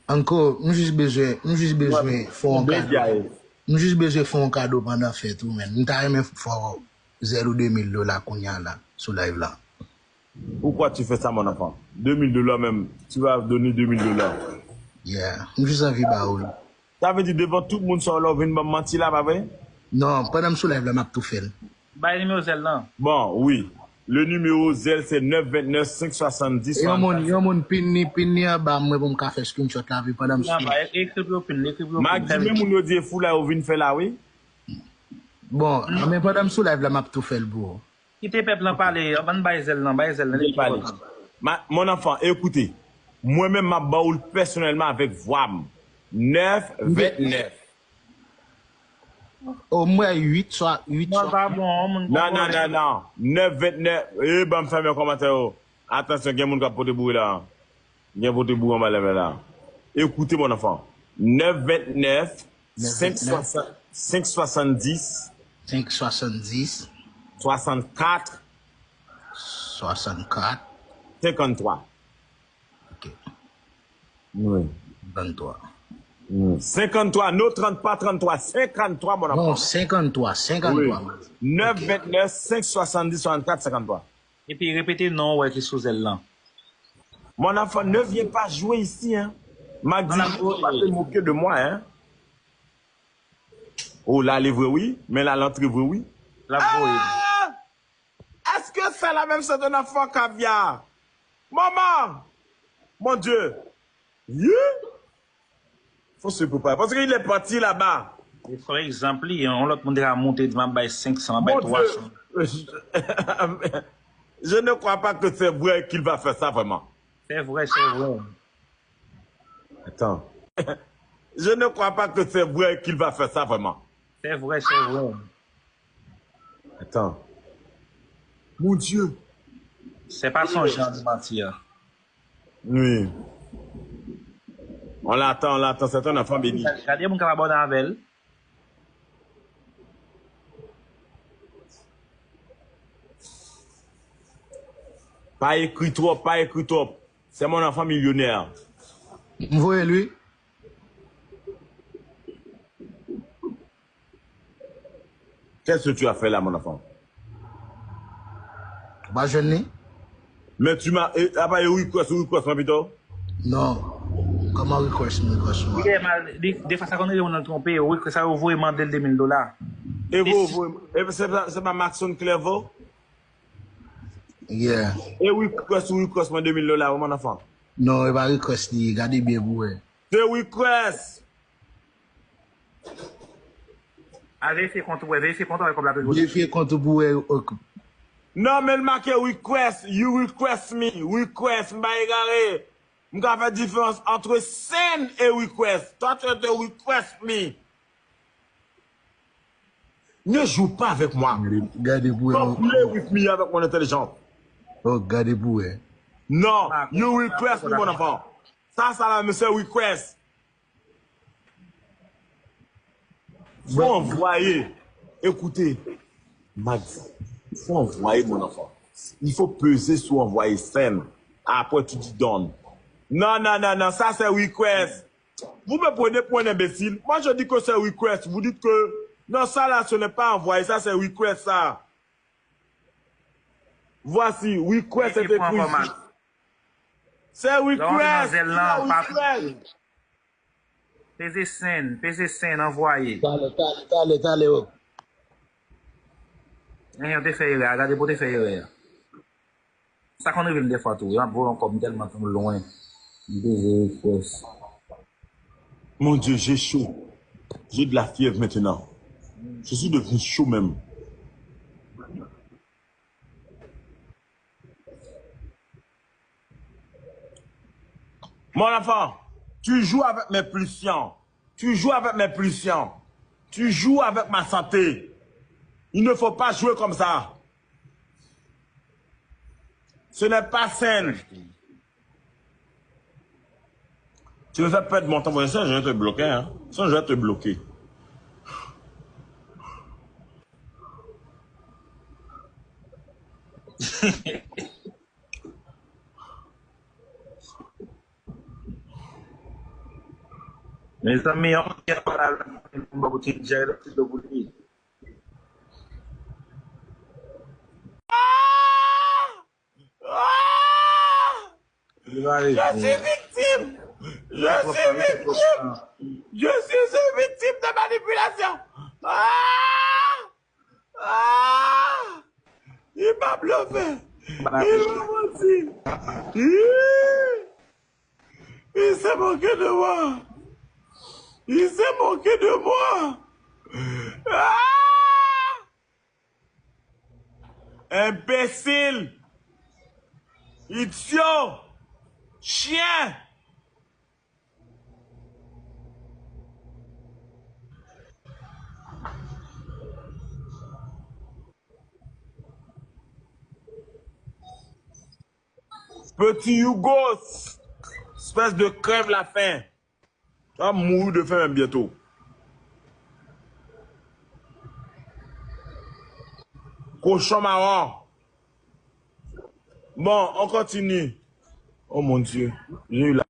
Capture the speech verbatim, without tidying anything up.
Anko, m jis bezwen, m jis bezwen fè yon kado. M jis bezwen fè yon kado pandan fèt ou, menn. M ta renmen fè w zèl ou de mil dola kounye a la, sou live la. Pourquoi tu fais ça, mon enfant? Deux mille dollars même, tu vas donner deux mille dollars. Yeah, m jis anvi ba ou l. Sa vle di devan tout moun sa w la w vin ban m manti la, pa vre? Non, pandan m sou live la, m ap tou fè l. Bay nimewo zèl lan. Bon, wi. Le numéro zèl se nèf vennèf senk swasanndis. Yon moun, yon moun pin ni, pin ni anba mwen pou m ka fè screenshot la, pi pandan m sou. Anba, ekri pou yo pin, ekri pou yo Mak pin. di men moun yo di e fou la yo vin fè la, wi. Bon, men pandan m sou live la, m ap tou fè l pou ou. Kite pèp lan pale, ban bay zèl lan, bay zèl lan. Pale. Ma, mon enfant, écoutez. Mwen menm, m ap ba ou l pèsonèlman avèk vwa m. Nèf vennèf. O mwen uit swa, uit Non, swa. Pa bon, moun Non, non, non, non. Nèf vennèf. E, ban m fèmen kòmantè yo. Atansyon, gen moun k ap pote boure la. Gen pote boure anba lèvè la. Écoutez, mon enfant. Nèf vennèf, senk swasanndis, Senk swasanndis, swasannkat, swasannkat, senkanntwa. Ok, Wi. venntwa. Senkanntwa, no trant pa, tranntwa, senkanntwa, mon Non, enfant. senkanntwa, senkanntwa. Nèf vennèf, senk swasanndis, swasannkat, senkanntwa. Epi repete non, wè ki sou zèl lan. Mon enfant, ne viens pas jouer ici, hein. Mak di, Non, faut pas te moquer de moi, hein. Oh, la, li vre, wi. Men la, l antre vre, wi. L ap voye. Ah! Est-ce que c'est la même chose de notre enfant Kavya? Maman! Mon Dieu! Yi? Faut se préparer. Parce qu'il est parti là-bas. E fò egzanp li, yon lòt moun te ka monte di m ap bay senk san, m ap bay Mon twa san. Dieu! Je ne crois pas que c'est vrai qu'il va faire ça vraiment. Se vre, se vre. Attends. Je ne crois pas que c'est vrai qu'il va faire ça vraiment. Se vre, se vre. Attends. Mon Dieu. Se pa son jan de manti a. Oui. On l'attend, on l'attend. C'est un enfant béni. Gade moun k ap abòne avè l. Pa ekri twòp, pa ekri twòp. C'est mon enfant millionnaire. M voye l wi. Qu'est-ce que tu as fait là, mon enfant? Ou pa jwenn li? Men tu m'as, e, apa e request ou request mwen pito? Non. Kòman request m request ou a? Li mal, li, defwa sa konn rive moun nan twonpe, wi, sa yo voye mande l de mil dola. E vo, vo, e se pa, se pa Maxon Clairvaux? Yeah. E request ou request mwen de mil dola, wi, mon enfant. Non, e pa request li ye, gade byen pou wè. Se request! Al verifye kont ou, wè, verifye kont ou, wè kòb la toujou. Verifye kont ou pou wè, ok. Non, men l make request, you request me, request, m pa egare. M ka fè diferans entre send e request. Toi, tu te request me. Ne joue pas avec moi. Gade pou wè. Don't play with me avec mon intelligence. Oh, gade pou wè. Non, you request me, mon enfant. Sa, sa la, men se request. Faut envoyer. Écoutez, Max, faut envoyer, mon enfant. Il faut peser sur envoyer, send. Après, tu dis done. Non, non, non, non, ça c'est request. Vous me prenez pour un imbécile. Moi, je dis que c'est request. Vous dites que non, ça là, ce n'est pas envoyé, ça c'est request, ça. Voici, request est écrit ici. C'est request. C'est request. Peze send, peze send, anvwaye. Talè, talè, talè, talè, oh. Enhen, ou te fè erè a, gade pou te fè erè a. Sa konn rive m defwa tou, wi, m ap voye yon kòb, m tèlman tou lwen. M peze request. Mon Dieu, j'ai chaud. J'ai de la fièvre maintenant. Je suis devenu chaud même. Mon enfant, tu joues avec mes pulsions. Tu joues avec mes pulsions. Tu joues avec ma santé. Il ne faut pas jouer comme ça. Ce n'est pas sain. Tu veux faire perdre mon temps. Sinon, je vais te bloquer, hein. Sinon, je vais te bloquer. Mezanmi, yon moun ki ap pale avè m, pou ti jere ti do pou li. Je suis victime. Je suis victime. Je suis une victime de manipulation. Ah! Ah! Il m'a bluffé. Il m'a menti. Il s'est moqué de moi. Il s'est moqué de moi. Ah! Imbécile! Idiot! Chien! Petit Hugo, espèce de crève la faim. W ap mouri de fen menm byento. Kochon mawon. Bon, on continue. Oh mon Dieu. J'ai eu la